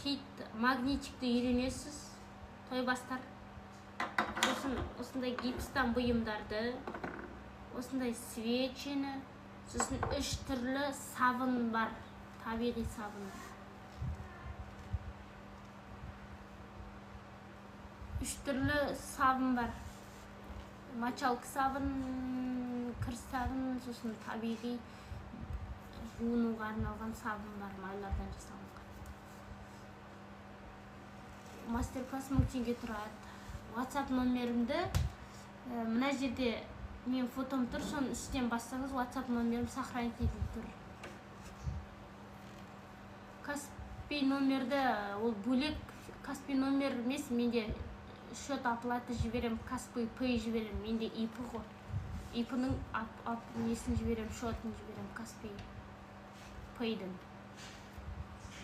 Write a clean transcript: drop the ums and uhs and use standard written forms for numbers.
Хит магнитикті үйренесіз, тойбастар. Сосын осындай гипстан бұйымдарды, осындай свечені, сосын 3 түрлі сабын бар, табиғи сабын. 3 түрлі сабын бар. Мочалка сабын, кір сабын, сосын табиғи жуынуға арналған сабын бар, майлардан жасалынған. Мастер-класс 1000 теңге тұрады. WhatsApp номерімді мына жерде менің фотом тұр, соның үстінен бассаңыз WhatsApp номерім сохранить етіліп тұр. Каспи номерді, ол бөлек, Каспи номер емес, менде счет оплаты жіберем, Каспи Pay жіберем, менде ИП ғой. ИП-ның несін жіберем, счетын жіберем, Каспи Pay'дің.